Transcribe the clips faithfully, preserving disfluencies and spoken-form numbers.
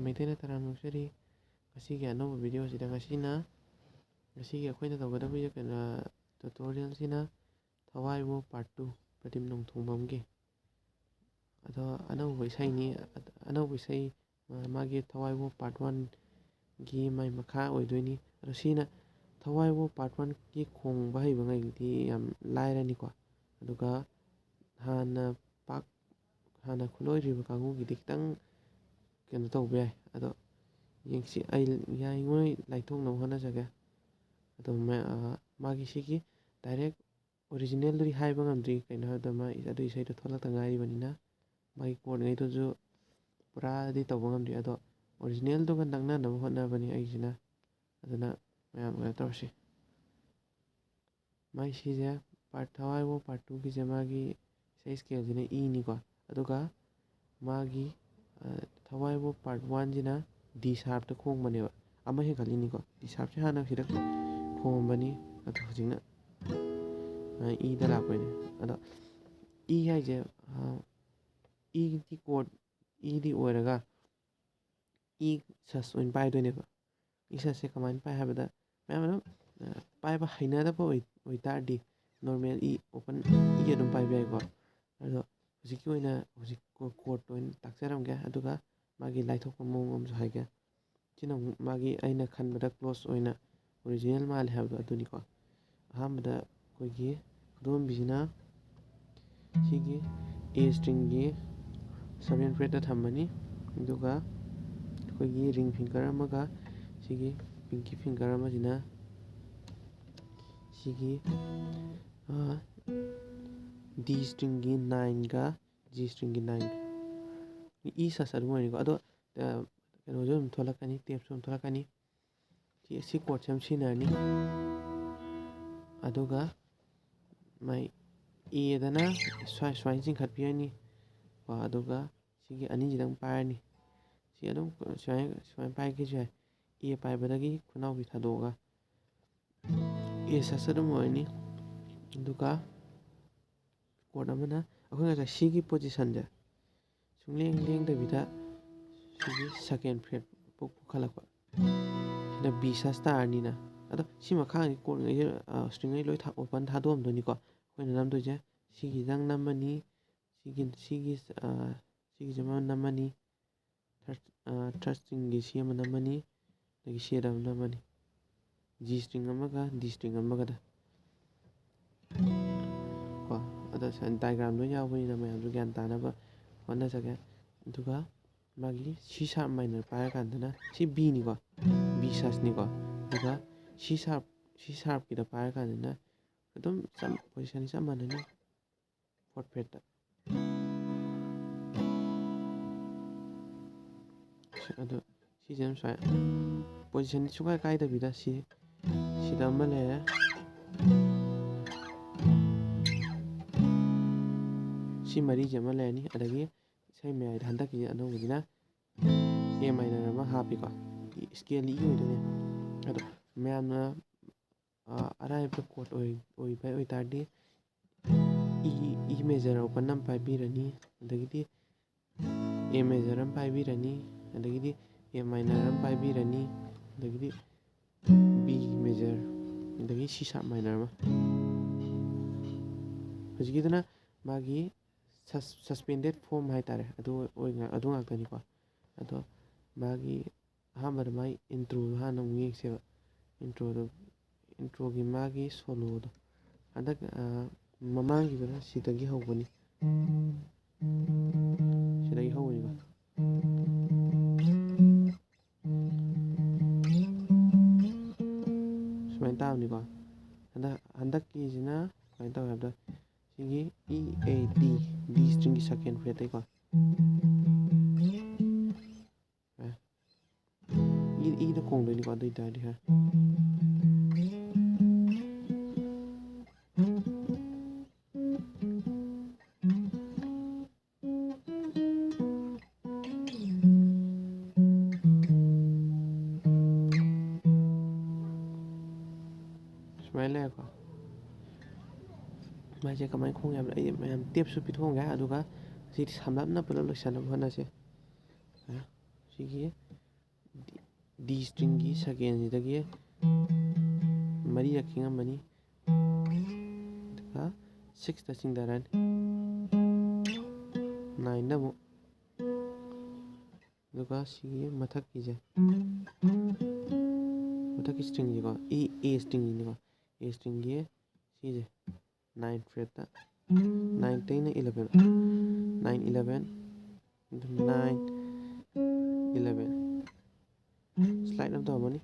ꯃꯩꯇꯩꯅ ꯇꯔꯥꯝꯅ ꯑꯣꯛꯆꯔꯤ꯫ ꯉꯁꯤꯒꯤ ꯑꯅꯧꯕ ꯚꯤꯗꯤꯑꯣꯁꯤꯗ ꯉꯁꯤꯅ, ꯉꯁꯤꯒꯤ ꯑꯩꯈꯣꯏꯅ ꯇꯧꯒꯗꯕ ꯀꯩꯅꯣ, ꯇ꯭ꯌꯨꯇꯣꯔꯤꯌꯦꯜꯁꯤꯅ ꯊꯋꯥꯏꯕꯨ ꯄꯥꯔꯠ ꯇꯨ, ꯄ꯭ꯔꯗꯤꯞ ꯅꯣꯡꯊꯣꯡꯕꯝꯒꯤ꯫ ꯑꯗꯣ ꯑꯅꯧꯕ ꯏꯁꯩꯅꯤ, ꯑꯅꯧꯕ ꯏꯁꯩ, ꯃꯥꯒꯤ ꯊꯋꯥꯏꯕꯨ ꯄꯥꯔꯠ ꯋꯥꯟꯒꯤ ꯃꯥꯏ ꯃꯈꯥ ꯑꯣꯏꯗꯣꯏꯅꯤ꯫ ꯑꯗꯣ ꯁꯤꯅ ꯊꯋꯥꯏꯕꯨ ꯄꯥꯔꯠ ꯋꯥꯟꯒꯤ ꯈꯣꯡꯕ ꯍꯩꯕꯉꯩꯒꯤꯗꯤ ꯌꯥꯝ ꯂꯥꯏꯔꯅꯤꯀꯣ꯫ ꯑꯗꯨꯒ ꯍꯥꯟꯅ ꯄꯥꯛ, ꯍꯥꯟꯅ ꯈꯨꯠꯂꯣꯏꯗ꯭ꯔꯤꯕ ꯀꯥꯡꯕꯨꯒꯤꯗꯤ ꯈꯤꯇꯪ ꯀꯩꯅꯣ ꯇꯧꯕ ꯌꯥꯏ꯫ ꯑꯗꯣ ꯌꯦꯡꯁꯤ, ꯑꯩ ꯌꯥꯔꯤꯉꯣꯏ ꯂꯥꯏꯊꯣꯛꯅꯕ ꯍꯣꯠꯅꯖꯒꯦ꯫ ꯑꯗꯣ ꯃ-, ꯑ, ꯃꯥꯒꯤ ꯁꯤꯒꯤ ꯗꯥꯏꯔꯦꯛ ꯑꯣꯔꯤꯖꯤꯅꯦꯜꯗꯨꯗꯤ ꯍꯥꯏꯕ ꯉꯝꯗ꯭ꯔꯤ, ꯀꯩꯅꯣ ꯍꯥꯏꯕꯗ ꯃꯥ ꯏꯁ-, ꯑꯗꯨ ꯏꯁꯩꯗꯣ ꯊꯣꯛꯂꯛꯇ ꯉꯥꯏꯔꯤꯕꯅꯤꯅ ꯃꯥꯒꯤ ꯀꯣꯔꯠꯉꯩꯗꯨꯁꯨ ꯄꯨꯔꯥꯗꯤ ꯇꯧꯕ ꯉꯝꯗ꯭ꯔꯤ꯫ ꯑꯗꯣ ꯑꯣꯔꯤꯖꯤꯅꯦꯜꯗꯨꯒ ꯅꯛꯅꯅꯕ ꯍꯣꯠꯅꯕꯅꯤ ꯑꯩꯒꯤꯁꯤꯅ꯫ ꯑꯗꯨꯅ ꯃꯌꯥꯝ ꯀꯩꯅꯣ ꯇꯧꯔꯁꯤ꯫ ꯃꯥꯏ ꯁꯤꯁꯦ ꯄꯥꯔꯠ, ꯊꯋꯥꯏꯕꯨ ꯄꯥꯔꯠ ꯇꯨꯒꯤꯁꯦ ꯃꯥꯒꯤ ꯏꯁꯩ ꯁ꯭ꯀꯦꯜꯁꯤꯅ ꯏꯅꯤꯀꯣ꯫ ꯑꯗꯨꯒ ꯃꯥꯒꯤ, ꯑ, ꯊꯋꯥꯏꯕꯨ ꯄꯥꯔꯠ ꯋꯥꯟꯁꯤꯅ ꯗꯤ ꯁꯥꯔꯞꯇ ꯈꯣꯡꯕꯅꯦꯕ꯫ ꯑꯃ ꯍꯦꯟꯒꯠꯂꯤꯅꯤꯀꯣ꯫ ꯗꯤ ꯁꯥꯔꯞꯁꯦ ꯍꯥꯟꯅ ꯁꯤꯗ ꯈꯣꯡꯉꯝꯕꯅꯤ, ꯑꯗꯣ ꯍꯧꯖꯤꯛꯅ, ꯑ, ꯏꯗ ꯂꯥꯛꯄꯩꯅꯦ꯫ ꯑꯗꯣ ꯏ ꯍꯥꯏꯁꯦ, ꯑ, ꯏꯗꯤ ꯀꯣꯔꯠ, ꯏꯗꯤ ꯑꯣꯏꯔꯒ ꯏ ꯁꯁ ꯑꯣꯏꯅ ꯄꯥꯏꯗꯣꯏꯅꯦꯕ꯫ ꯏ ꯁꯁꯁꯦ ꯀꯃꯥꯏꯅ ꯄꯥꯏ ꯍꯥꯏꯕꯗ, ꯃꯌꯥꯝ ꯑꯗꯨꯝ, ꯑ, ꯄꯥꯏꯕ ꯍꯩꯅꯗꯕ ꯑꯣꯏ-, ꯑꯣꯏꯇꯥꯔꯗꯤ ꯅꯣꯔꯃꯦꯜ ꯏ, ꯑꯣꯄꯟ ꯏ ꯑꯗꯨꯝ ꯄꯥꯏꯕ ꯌꯥꯏꯀꯣ꯫ ꯑꯗꯣ ꯍꯧꯖꯤꯛꯀꯤ ꯑꯣꯏꯅ ꯍꯧꯖꯤꯛ ꯀꯣ-, ꯀꯣꯔꯠ ꯑꯣꯏꯅ ꯇꯥꯛꯆꯔꯝꯒꯦ, ꯑꯗꯨꯒ ꯃꯥꯒꯤ ꯂꯥꯏꯊꯣꯛꯄ ꯃꯑꯣꯡ ꯑꯃꯁꯨ ꯍꯥꯏꯒꯦ꯫ ꯁꯤꯅ ꯑꯃꯨꯛ ꯃꯥꯒꯤ ꯑꯩꯅ ꯈꯟꯕꯗ ꯀ꯭ꯂꯣꯁ ꯑꯣꯏꯅ ꯑꯣꯔꯤꯖꯤꯅꯦꯜ ꯃꯥꯜꯂꯦ ꯍꯥꯏꯕꯗꯣ ꯑꯗꯨꯅꯤꯀꯣ꯫ ꯑꯍꯥꯟꯕꯗ ꯑꯩꯈꯣꯏꯒꯤ ꯈꯨꯗꯣꯝꯕꯤꯁꯤꯅ ꯁꯤꯒꯤ ꯑꯦ ꯁ꯭ꯇ꯭ꯔꯤꯡꯒꯤ ꯁꯚꯦꯟ ꯐ꯭ꯔꯦꯠꯇ ꯊꯝꯃꯅꯤ꯫ ꯑꯗꯨꯒ ꯑꯩꯈꯣꯏꯒꯤ ꯔꯤꯡ ꯐꯤꯡꯒꯔ ꯑꯃꯒ ꯁꯤꯒꯤ ꯄꯤꯡꯀꯤ ꯐꯤꯡꯒꯔ ꯑꯃꯁꯤꯅ ꯁꯤꯒꯤ, ꯑ, ꯗꯤ ꯁ꯭ꯇ꯭ꯔꯤꯡꯒꯤ ꯅꯥꯏꯟꯒ ꯖꯤ ꯁ꯭ꯇ꯭ꯔꯤꯡꯒꯤ ꯅꯥꯏꯟꯒ꯫ ꯏ ꯁꯁ ꯑꯗꯨꯝ ꯑꯣꯏꯅꯤꯀꯣ꯫ ꯑꯗꯣ, ꯑ, ꯀꯩꯅꯣꯁꯨ ꯑꯗꯨꯝ ꯊꯣꯛꯂꯛꯀꯅꯤ, ꯇꯦꯞꯁꯨ ꯑꯗꯨꯝ ꯊꯣꯛꯂꯛꯀꯅꯤ꯫ ꯁꯤ, ꯁꯤ ꯀꯣꯔꯠꯁꯦ ꯑꯃ ꯁꯤꯖꯤꯟꯅꯔꯅꯤ꯫ ꯑꯗꯨꯒ ꯃꯥꯏ ꯑꯦꯗꯅ ꯁ꯭ꯋꯥꯏ, ꯁꯨꯃꯥꯏꯅ ꯆꯤꯡꯈꯠꯄꯤꯔꯅꯤ꯫ ꯀꯣ, ꯑꯗꯨꯒ ꯁꯤꯒꯤ ꯑꯅꯤꯁꯤꯗꯪ ꯄꯥꯏꯔꯅꯤ꯫ ꯁꯤ ꯑꯗꯨꯝ ꯁꯨꯃꯥꯏꯅ, ꯁꯨꯃꯥꯏꯅ ꯄꯥꯏꯒꯦꯁꯨ ꯌꯥꯏ꯫ ꯑꯦ ꯄꯥꯏꯕꯗꯒꯤ ꯈꯨꯅꯥꯎꯕꯤ ꯊꯥꯗꯣꯛꯑꯒ꯫ ꯑꯦ ꯁꯁ ꯑꯗꯨꯝ ꯑꯣꯏꯔꯅꯤ꯫ ꯑꯗꯨꯒ ꯀꯣꯔꯠ ꯑꯃꯅ ꯑꯩꯈꯣꯏ ꯉꯁꯥꯏ ꯁꯤꯒꯤ ꯄꯣꯖꯤꯁꯟꯁꯦ ꯁꯨꯡꯂꯦꯡ ꯂꯦꯡꯗꯕꯤꯗ ꯁꯤꯒꯤ second fret ꯄꯨ-, ꯄꯨꯈꯠꯂꯛꯄ꯫ ꯁꯤꯅ B sus ꯇꯥꯔꯅꯤꯅ꯫ ꯑꯗꯣ ꯁꯤ ꯃꯈꯥꯒꯤ chord ꯉꯩꯁꯦ, ꯑ, string ꯉꯩ ꯂꯣꯏ ꯊꯥ-, open ꯊꯥꯗꯣꯛꯑꯝꯗꯣꯏꯅꯤꯀꯣ꯫ ꯑꯩꯈꯣꯏꯅ ꯅꯝꯗꯣꯏꯁꯦ ꯁꯤꯒꯤꯗꯪ ꯅꯝꯃꯅꯤ, ꯁꯤꯒꯤ, ꯁꯤꯒꯤ, ꯑ, ꯁꯤꯒꯤꯁꯦ ꯑꯃ ꯅꯝꯃꯅꯤ, third, ꯑ, third string ꯒꯤ ꯁꯤ ꯑꯃ ꯅꯝꯃꯅꯤ, ꯑꯗꯒꯤ ꯁꯤꯗ ꯑꯃ ꯅꯝꯃꯅꯤ꯫ G string ꯑꯃꯒ D string ꯑꯃꯒꯗ꯫ ꯀꯣ, ꯑꯗ ꯁ-, diagram ꯂꯣꯏ ꯌꯥꯎꯕꯅꯤꯅ ꯃꯌꯥꯝꯁꯨ ꯒ꯭ꯌꯥꯟ ꯇꯥꯅꯕ ꯍꯣꯠꯅꯖꯒꯦ꯫ ꯑꯗꯨꯒ ꯃꯥꯒꯤ C sharp minor ꯄꯥꯏꯔꯀꯥꯟꯗꯅ ꯁꯤ B ꯅꯤꯀꯣ, B sus ꯅꯤꯀꯣ꯫ ꯑꯗꯨꯒ C sharp, C sharp ꯀꯤꯗ ꯄꯥꯏꯔꯀꯥꯟꯗꯅ ꯑꯗꯨꯝ ꯆꯞ, position ꯆꯞ ꯃꯥꯟꯅꯅꯤ꯫ Fourth fret ꯇ꯫ ꯑꯗꯣ ꯁꯤꯁꯦ ꯑꯗꯨꯝ ꯁꯨꯃꯥꯏꯅ position ꯁꯨꯡꯀꯥꯏ ꯀꯥꯏꯗꯕꯤꯗ ꯁꯤ, ꯁꯤꯗ ꯑꯃ ꯂꯩꯔꯦ꯫ ꯁꯤ ꯃꯔꯤꯁꯦ ꯑꯃ ꯂꯩꯔꯅꯤ꯫ ꯑꯗꯒꯤ ꯏꯁꯩ ꯃꯌꯥꯏꯗ ꯍꯟꯗꯛꯀꯤ ꯑꯅꯧꯕꯁꯤꯅ A minor ꯑꯃ ꯍꯥꯞꯄꯤꯀꯣ꯫ Scale E ꯑꯣꯏꯗꯣꯏꯅꯦ꯫ ꯑꯗꯣ ꯃꯌꯥꯝꯅ, ꯑ, ꯑꯔꯥꯏꯕ chord ꯑꯣꯏ-, ꯑꯣꯏꯕ ꯑꯣꯏꯇꯥꯔꯗꯤ E, E major open ꯑꯃ ꯄꯥꯏꯕꯤꯔꯅꯤ, ꯑꯗꯒꯤꯗꯤ A major ꯑꯃ ꯄꯥꯏꯕꯤꯔꯅꯤ, ꯑꯗꯒꯤꯗꯤ A minor ꯑꯃ ꯄꯥꯏꯕꯤꯔꯅꯤ, ꯑꯗꯒꯤꯗꯤ B major, ꯑꯗꯒꯤ C sharp minor ꯑꯃ꯫ ꯍꯧꯖꯤꯛꯀꯤꯗꯨꯅ ꯃꯥꯒꯤ sus-, suspended form ꯍꯥꯏꯇꯥꯔꯦ, ꯑꯗꯨ ꯑꯣꯏ-, ꯑꯗꯨ ꯉꯥꯛꯇꯅꯤꯀꯣ꯫ ꯑꯗꯣ ꯃꯥꯒꯤ ꯑꯍꯥꯟꯕꯗ ꯃꯥꯒꯤ intro ꯗꯣ ꯍꯥꯟꯅ ꯑꯃꯨꯛ ꯌꯦꯡꯁꯦꯕ꯫ Intro ꯗꯣ, intro ꯒꯤ ꯃꯥꯒꯤ solo ꯗꯣ꯫ ꯍꯟꯗꯛ, ꯑ, ꯃꯃꯥꯡꯒꯤꯗꯨꯅ ꯁꯤꯗꯒꯤ ꯍꯧꯕꯅꯤ꯫ ꯁꯤꯗꯒꯤ ꯍꯧꯕꯅꯤꯀꯣ꯫ ꯁꯨꯃꯥꯏꯅ ꯇꯥꯕꯅꯤꯀꯣ꯫ ꯍꯟꯗꯛ, ꯍꯟꯗꯛꯀꯤꯁꯤꯅ ꯀꯃꯥꯏꯅ ꯇꯧꯋꯦ ꯍꯥꯏꯕꯗ, ꯁꯤꯒꯤ E, A, D, D string ꯒꯤ second fret ꯇꯩꯀꯣ꯫ ꯑꯦ꯫ E, E ꯗ ꯈꯣꯡꯗꯣꯏꯅꯤꯀꯣ, ꯑꯗꯨ ꯑꯣꯏꯇꯥꯔꯗꯤ, ꯍꯥ꯫ ꯁꯨꯃꯥꯏꯅ ꯂꯩꯔꯦꯀꯣ꯫ ꯃꯥꯏꯁꯦ ꯀꯃꯥꯏꯅ ꯈꯣꯡꯒꯦ ꯍꯥꯏꯕꯗ, ꯑꯩ ꯃꯌꯥꯝ ꯇꯦꯞꯁꯨ ꯄꯤꯊꯣꯛꯑꯝꯒꯦ, ꯑꯗꯨꯒ ꯁꯤꯗꯤ ꯁꯝꯂꯞꯅ ꯄꯨꯂꯞ ꯂꯣꯏꯁꯟꯅꯕ ꯍꯣꯠꯅꯁꯤ꯫ ꯁꯤꯒꯤ ꯗꯤ ꯁ꯭ꯇ꯭ꯔꯤꯡꯒꯤ ꯁꯦꯀꯦꯟꯁꯤꯗꯒꯤ ꯃꯔꯤꯔꯛ ꯈꯤꯡꯉꯝꯃꯅꯤ, ꯑꯗꯨꯒ ꯁꯤꯛꯁꯇ ꯆꯤꯡꯊꯔꯅꯤ, ꯅꯥꯏꯟꯗ ꯑꯃꯨꯛ, ꯑꯗꯨꯒ ꯁꯤꯒꯤ ꯃꯊꯛꯀꯤꯁꯦ, ꯃꯊꯛꯀꯤ ꯁ꯭ꯇ꯭ꯔꯤꯡꯁꯦꯀꯣ, ꯏ ꯑꯦ ꯁ꯭ꯇ꯭ꯔꯤꯡꯒꯤꯅꯤꯀꯣ, ꯑꯦ ꯁ꯭ꯇ꯭ꯔꯤꯡꯒꯤ ꯁꯤꯁꯦ ꯅꯥꯏꯟ ꯐ꯭ꯔꯦꯠꯇ, ꯅꯥꯏꯟꯇꯩꯅ eleven, nine eleven, nine eleven, slide ꯑꯃ ꯇꯧꯔꯝꯃꯅꯤ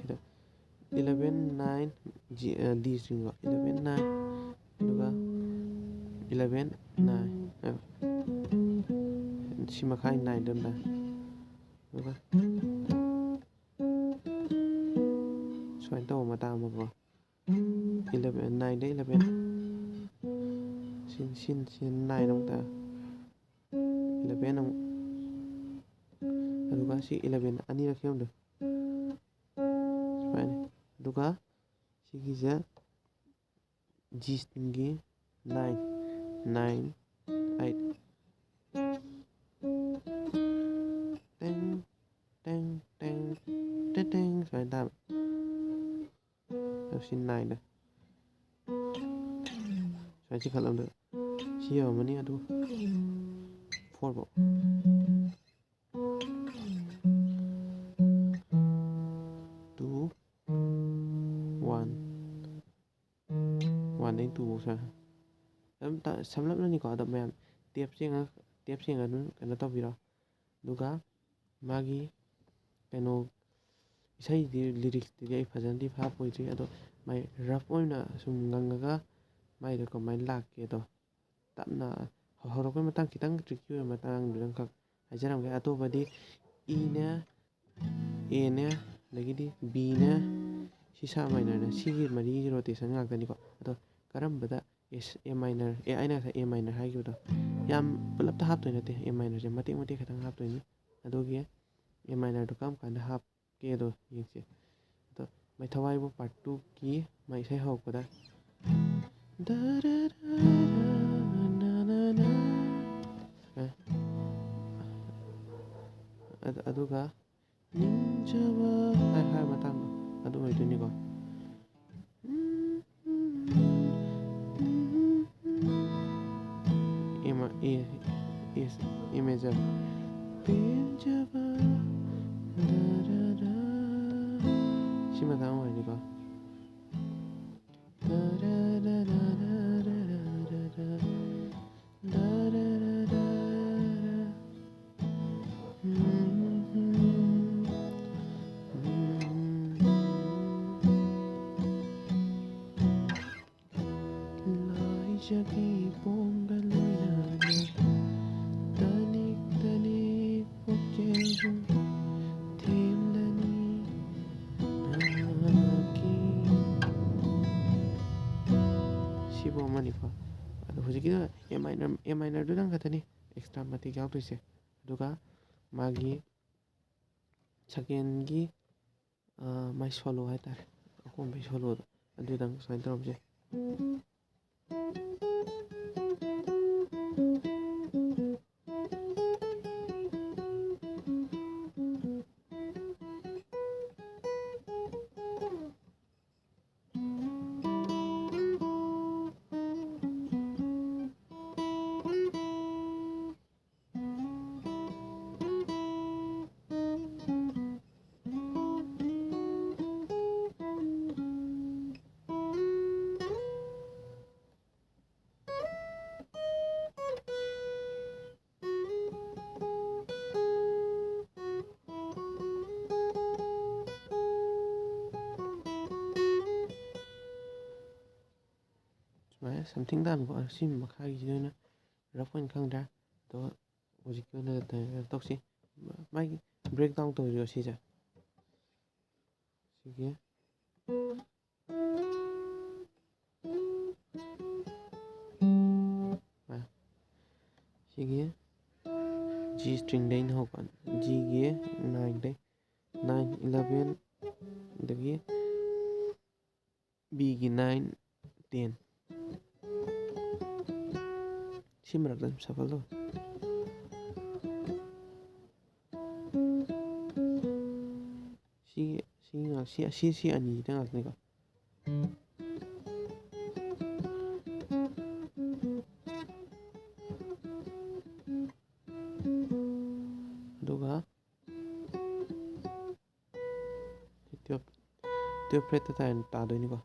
ꯁꯤꯗ, ꯏꯂꯚꯦꯟ ꯅꯥꯏꯟ ꯖꯤ, ꯗꯤ ꯁ꯭ꯇ꯭ꯔꯤꯡꯗꯣ, ꯏꯂꯚꯦꯟ ꯅꯥꯏꯟ, ꯑꯗꯨꯒ ꯏꯂꯚꯦꯟ ꯅꯥꯏꯟ, ꯁꯤ ꯃꯈꯥꯏ ꯅꯥꯏꯟꯗ ꯑꯗꯨꯝ ꯇꯥꯏ꯫ ꯑꯗꯨꯒ ꯁꯨꯃꯥꯏꯅ ꯇꯧꯕ ꯃꯇꯥꯡ ꯑꯃꯀꯣ, ꯏꯂꯚꯦꯟ, ꯅꯥꯏꯟꯗ ꯏꯂꯚꯦꯟ, ꯁꯤ, ꯁꯤ, ꯁꯤ ꯅꯥꯏꯟ ꯑꯃꯨꯛ ꯇꯥꯔꯦ, ꯏꯂꯚꯦꯟ ꯑꯃꯨꯛ, ꯑꯗꯨꯒ ꯁꯤ ꯏꯂꯚꯦꯟ ꯑꯅꯤꯔꯛ ꯁꯦꯝꯗꯣꯏ ꯁꯨꯃꯥꯏꯅ꯫ ꯑꯗꯨꯒ ꯁꯤꯒꯤꯁꯦ ꯖꯤ ꯁ꯭ꯇ꯭ꯔꯤꯡꯒꯤ ꯅꯥꯏꯟ, ꯅꯥꯏꯟ, ꯑꯩꯠ, ꯇꯦꯡ, ꯇꯦꯡ, ꯇꯦꯡ, ꯇꯦꯡ, ꯇꯦꯡ ꯁꯨꯃꯥꯏꯅ ꯇꯥꯕ꯫ ꯑꯗꯨ ꯁꯤ ꯅꯥꯏꯟꯗ ꯁꯨꯃꯥꯏꯅ ꯆꯤꯡꯈꯠꯂꯝꯗꯣꯏꯕ꯫ ꯁꯤ ꯌꯧꯔꯝꯃꯅꯤ, ꯑꯗꯨ ꯐꯣꯔ ꯐꯥꯎ꯫ ꯇꯨ, ꯋꯥꯟ, ꯋꯥꯟꯗꯩ ꯇꯨ ꯐꯥꯎ ꯁꯨꯃꯥꯏꯅ꯫ ꯑꯗꯨꯝ ꯇ-, ꯁꯝꯂꯞꯅꯅꯤꯀꯣ, ꯑꯗꯣ ꯃꯌꯥꯝ ꯇꯦꯞꯁꯦ ꯌꯦꯡꯉ-, ꯇꯦꯞꯁꯦ ꯌꯦꯡꯉ ꯑꯗꯨꯝ ꯀꯩꯅꯣ ꯇꯧꯕꯤꯔꯣ꯫ ꯑꯗꯨꯒ ꯃꯥꯒꯤ ꯀꯩꯅꯣ, ꯏꯁꯩꯗꯤ, ꯂꯤꯔꯤꯛꯁꯇꯨꯗꯤ ꯑꯩ ꯐꯖꯅꯗꯤ ꯐꯥꯕ ꯑꯣꯏꯗ꯭ꯔꯤ, ꯑꯗꯣ ꯃꯥꯏ ꯔꯐ ꯑꯣꯏꯅ ꯁꯨꯝ ꯉꯪꯉꯒ ꯃꯥꯏꯗꯣ ꯀꯃꯥꯏꯅ ꯂꯥꯛꯀꯦꯗꯣ ꯇꯞꯅ, ꯍꯧꯔꯛꯄꯩ ꯃꯇꯥꯡ ꯈꯤꯇꯪ ꯇ꯭ꯔꯤꯀꯤ ꯑꯣꯏꯕ ꯃꯇꯥꯡꯗꯨꯗꯪꯈꯛ ꯍꯥꯏꯖꯔꯝꯒꯦ꯫ ꯑꯇꯣꯞꯄꯗꯤ ꯏꯅꯦ, ꯑꯦꯅꯦ, ꯑꯗꯒꯤꯗꯤ ꯕꯤꯅꯦ, ꯁꯤ ꯁꯥ ꯃꯥꯏꯅꯔꯅꯦ, ꯁꯤꯒꯤ ꯃꯔꯤꯒꯤ ꯔꯣꯇꯦꯁꯟ ꯉꯥꯛꯇꯅꯤꯀꯣ꯫ ꯑꯗꯣ ꯀꯔꯝꯕꯗ ꯑꯦ, ꯑꯦ ꯃꯥꯏꯅꯔ, ꯑꯦ, ꯑꯩꯅ ꯉꯁꯥꯏ ꯑꯦ ꯃꯥꯏꯅꯔ ꯍꯥꯏꯈꯤꯕꯗꯣ ꯌꯥꯝ ꯄꯨꯂꯞꯇ ꯍꯥꯞꯇꯣꯏ ꯅꯠꯇꯦ, ꯑꯦ ꯃꯥꯏꯅꯔꯁꯦ ꯃꯇꯦꯛ ꯃꯇꯦꯛ ꯈꯛꯇꯪ ꯍꯥꯞꯇꯣꯏꯅꯤ꯫ ꯑꯗꯨꯒꯤ ꯑꯦ ꯃꯥꯏꯅꯔꯗꯣ ꯀꯔꯝ ꯀꯥꯟꯗ ꯍꯥꯞꯀꯦꯗꯣ ꯌꯦꯡꯁꯦ꯫ ꯑꯗꯣ ꯃꯩ ꯊꯋꯥꯏꯕꯨ ꯄꯥꯔꯠ ꯇꯨꯒꯤ ꯃꯥꯏ ꯏꯁꯩ ꯍꯧꯔꯛꯄꯗ, ꯗꯔꯔꯔ ꯅꯅꯅ, ꯑ, ꯃꯇꯥꯡ ꯑꯣꯏꯔꯗꯤꯀꯣ꯫ ꯂꯥꯏꯖꯒꯤ ꯄꯣꯝꯒ ꯂꯣꯏꯅꯅ ꯇꯅꯤꯛ ꯇꯅꯤꯛ ꯄꯨꯛꯆꯦꯜꯕꯨ ꯊꯦꯝꯂꯅꯤ ꯅꯍꯥꯛꯀꯤ꯫ ꯁꯤꯕꯨ ꯑꯃꯅꯤꯀꯣ꯫ ꯑꯗꯣ ꯍꯧꯖꯤꯛꯀꯤꯗꯣ A minor, A minorꯗꯨꯗꯪ ꯈꯛꯇꯅꯤ ꯑꯦꯛꯁꯇ꯭ꯔꯥ ꯃꯇꯦꯛ ꯌꯥꯎꯗꯣꯏꯁꯦ꯫ ꯑꯗꯨꯒ ꯃꯥꯒꯤ ꯁꯦꯀꯦꯟꯒꯤ, ꯑ, ꯃꯥꯏ ꯁꯣꯂꯣ ꯍꯥꯏꯇꯥꯔꯦ, ꯑꯀꯣꯟꯕꯩ ꯁꯣꯂꯣꯗꯣ ꯑꯗꯨꯗꯪ ꯁꯨꯃꯥꯏꯅ ꯇꯧꯔꯝꯁꯦ꯫ ꯁꯨꯃꯥꯏꯅ something ꯇꯥꯅꯀꯣ, ꯁꯤ ꯃꯈꯥꯒꯤꯁꯤꯗ ꯑꯣꯏꯅ rough ꯑꯣꯏꯅ ꯈꯪꯗ꯭ꯔꯥ? ꯑꯗꯣ ꯍꯧꯖꯤꯛꯀꯤ ꯑꯣꯏꯅ ꯀꯩꯅꯣ ꯇꯧꯁꯤ, ꯃꯥꯒꯤ breakdown ꯇꯧꯁꯤꯀꯣ ꯁꯤꯁꯦ꯫ ꯁꯤꯒꯤ, ꯑ, ꯁꯤꯒꯤ G stringꯗꯩꯅ ꯍꯧꯕ, Gꯒꯤ nineꯗꯩ, nine, eleven, ꯑꯗꯒꯤ Bꯒꯤ nine, ten꯫ ꯁꯤ ꯃꯔꯛꯇ ꯑꯗꯨꯝ shuffle ꯇꯧ꯫ ꯁꯤ, ꯁꯤ ꯉꯥꯛ-, ꯁꯤ, ꯁꯤ, ꯁꯤ ꯑꯅꯤꯁꯤꯗ ꯉꯥꯛꯇꯅꯤꯀꯣ꯫ ꯑꯗꯨꯒ ꯁꯤ twelve, twelve fret ꯇ ꯇꯥ-, ꯇꯥꯗꯣꯏꯅꯤꯀꯣ꯫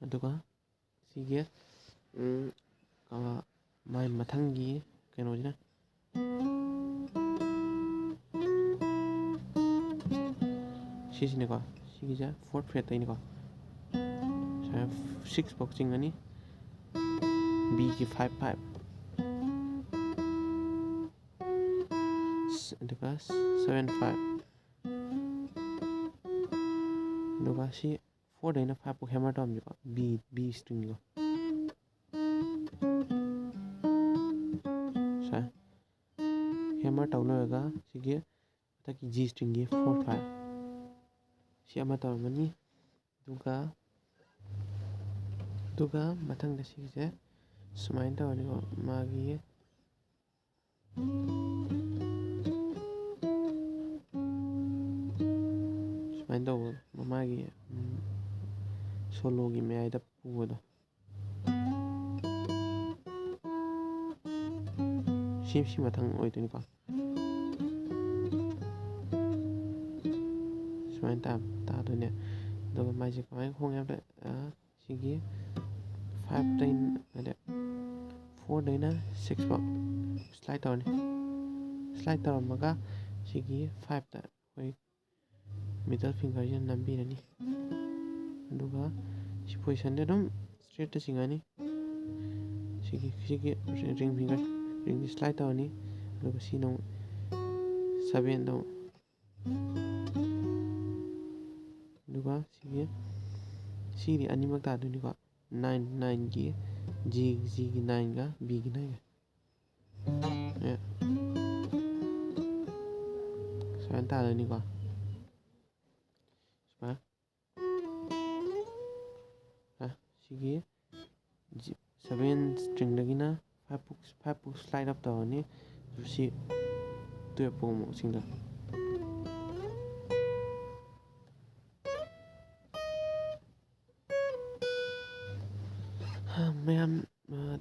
ꯑꯗꯨꯒ ꯁꯤꯒꯤ, ꯎꯝ, ꯀ-, ꯃꯥꯏ ꯃꯊꯪꯒꯤ ꯀꯩꯅꯣꯁꯤꯅ ꯁꯤꯁꯤꯅꯦꯀꯣ, ꯁꯤꯒꯤꯁꯦ fourth fret ꯇꯩꯅꯤꯀꯣ꯫ ꯁꯨꯃꯥꯏꯅ six ꯐꯥꯎ ꯆꯤꯡꯉꯅꯤ꯫ B ꯒꯤ five five꯫ ꯑꯗꯨꯒ seven five꯫ ꯑꯗꯨꯒ ꯁꯤ four ꯗꯩꯅ five ꯐꯥꯎ hammer ꯇꯧꯔꯝꯁꯤꯀꯣ, B, B string ꯗꯣ꯫ ꯁꯦ꯫ Hammer ꯇꯧ ꯂꯣꯏꯔꯒ ꯁꯤꯒꯤ ꯃꯊꯛꯀꯤ G string ꯒꯤ four five꯫ ꯁꯤ ꯑꯃ ꯇꯧꯔꯝꯃꯅꯤ꯫ ꯑꯗꯨꯒ, ꯑꯗꯨꯒ ꯃꯊꯪꯗ ꯁꯤꯒꯤꯁꯦ ꯁꯨꯃꯥꯏꯅ ꯇꯧꯔꯅꯤꯀꯣ꯫ ꯃꯥꯒꯤ ꯁꯨꯃꯥꯏꯅ ꯇꯧꯕ, ꯃꯃꯥꯒꯤ, ꯎꯝ, solo ꯒꯤ ꯃꯌꯥꯏꯗ ꯄꯨꯕꯗꯣ꯫ ꯁꯤ, ꯁꯤ ꯃꯊꯪ ꯑꯣꯏꯗꯣꯏꯅꯤꯀꯣ꯫ ꯁꯨꯃꯥꯏꯅ ꯇꯥ-, ꯇꯥꯗꯣꯏꯅꯦ꯫ ꯑꯗꯨꯒ ꯃꯥꯏꯁꯦ ꯀꯃꯥꯏꯅ ꯈꯣꯡꯉꯦ ꯍꯥꯏꯕꯗ, ꯑ, ꯁꯤꯒꯤ five ꯇꯩꯅ, ꯅꯠꯇꯦ, four ꯗꯩꯅ six ꯐꯥꯎ slide ꯇꯧꯔꯅꯤ꯫ Slide ꯇꯧꯔꯝꯃꯒ ꯁꯤꯒꯤ five ꯇ ꯑꯩꯈꯣꯏ middle finger ꯁꯤꯅ ꯅꯝꯕꯤꯔꯅꯤ꯫ ꯑꯗꯨꯒ ꯁꯤ position ꯁꯦ ꯑꯗꯨꯝ straight ꯇ ꯆꯤꯡꯉꯅꯤ꯫ ꯁꯤꯒꯤ, ꯁꯤꯒꯤ ring finger, ring ꯁꯤ slide ꯇꯧꯔꯅꯤ꯫ ꯑꯗꯨꯒ ꯁꯤꯅ ꯑꯃꯨꯛ seven ꯗ ꯑꯃꯨꯛ ꯑꯗꯨꯒ ꯁꯤꯒꯤ, ꯁꯤꯗꯤ ꯑꯅꯤꯃꯛ ꯇꯥꯗꯣꯏꯅꯤꯀꯣ꯫ Nine, nine ꯒꯤ G, G ꯒꯤ nine ꯒ B ꯒꯤ nine ꯒ꯫ ꯑꯦ꯫ ꯁꯨꯃꯥꯏꯅ ꯇꯥꯗꯣꯏꯅꯤꯀꯣ꯫ ꯁꯨꯃꯥꯏꯅ꯫ ꯑ, ꯁꯤꯒꯤ G, seven string ꯗꯒꯤꯅ five ꯐꯥꯎ, five ꯐꯥꯎ slide up ꯇꯧꯔꯅꯤ꯫ ꯑꯗꯨ ꯁꯤ twelve ꯐꯥꯎ ꯑꯃꯨꯛ ꯆꯤꯡꯊ-, ꯃꯌꯥꯝ, ꯑ,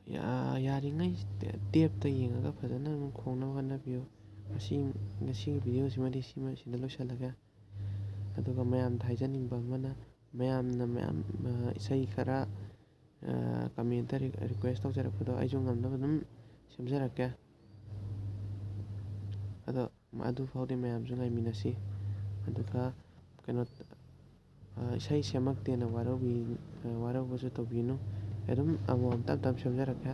ꯌꯥ-, ꯌꯥꯔꯤꯉꯩ ꯇꯦꯞꯇ ꯌꯦꯡꯉꯒ ꯐꯖꯅ ꯑꯗꯨꯝ ꯈꯣꯡꯅꯕ ꯍꯣꯠꯅꯕꯤꯌꯨ꯫ ꯉꯁꯤ ꯉꯁꯤꯒꯤ ꯚꯤꯗꯤꯑꯣꯁꯤꯃꯗꯤ ꯁꯤꯃ ꯁꯤꯗ ꯂꯣꯏꯁꯤꯜꯂꯒꯦ꯫ ꯑꯗꯨꯒ ꯃꯌꯥꯝꯗ ꯍꯥꯏꯖꯅꯤꯡꯕ ꯑꯃꯅ, ꯃꯌꯥꯝꯅ ꯃꯌꯥꯝ, ꯑ, ꯏꯁꯩ ꯈꯔ, ꯑ, ꯀꯃꯦꯟꯇ ꯔꯤ-, ꯔꯤꯀ꯭ꯋꯦꯁ ꯇꯧꯖꯔꯛꯄꯗꯣ ꯑꯩꯁꯨ ꯉꯝꯅꯕ ꯑꯗꯨꯝ ꯁꯦꯝꯖꯔꯛꯀꯦ꯫ ꯑꯗꯣ ꯑꯗꯨ ꯐꯥꯎꯗꯤ ꯃꯌꯥꯝꯁꯨ ꯉꯥꯏꯃꯤꯟꯅꯁꯤ꯫ ꯑꯗꯨꯒ ꯀꯩꯅꯣ, ꯑ, ꯏꯁꯩ ꯁꯦꯝꯃꯛꯇꯦꯅ ꯋꯥꯔꯧꯕꯤ-, ꯑ, ꯋꯥꯔꯧꯕꯁꯨ ꯇꯧꯕꯤꯅꯨ꯫ ꯑꯗꯨꯝ ꯑꯃꯃꯝ ꯇꯞ ꯇꯞ ꯁꯦꯝꯖꯔꯛꯀꯦ꯫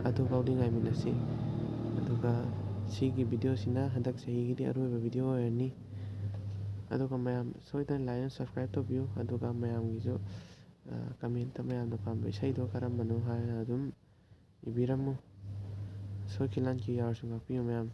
ꯑꯗꯨꯐꯥꯎꯗꯤ ꯉꯥꯏꯃꯤꯟꯅꯁꯤ꯫ ꯑꯗꯨꯒ ꯁꯤꯒꯤ ꯚꯤꯗꯤꯑꯣꯁꯤꯅ ꯍꯟꯗꯛ ꯆꯍꯤꯒꯤꯗꯤ ꯑꯔꯣꯏꯕ ꯚꯤꯗꯤꯑꯣ ꯑꯣꯏꯔꯅꯤ꯫ ꯑꯗꯨꯒ ꯃꯌꯥꯝ ꯁꯣꯏꯗꯅ like and subscribe ꯇꯧꯕꯤꯌꯨ꯫ ꯑꯗꯨꯒ ꯃꯌꯥꯝꯒꯤꯁꯨ, ꯑ, ꯀꯃꯦꯟꯇ ꯃꯌꯥꯝꯅ ꯄꯥꯝꯕ ꯏꯁꯩꯗꯣ ꯀꯔꯝꯕꯅꯣ ꯍꯥꯏꯅ ꯑꯗꯨꯝ ꯏꯕꯤꯔꯝꯃꯨ꯫ ꯁꯣꯏꯈꯤ ꯂꯥꯟꯈꯤ ꯌꯥꯎꯔꯁꯨ ꯉꯥꯛꯄꯤꯌꯨ ꯃꯌꯥꯝ꯫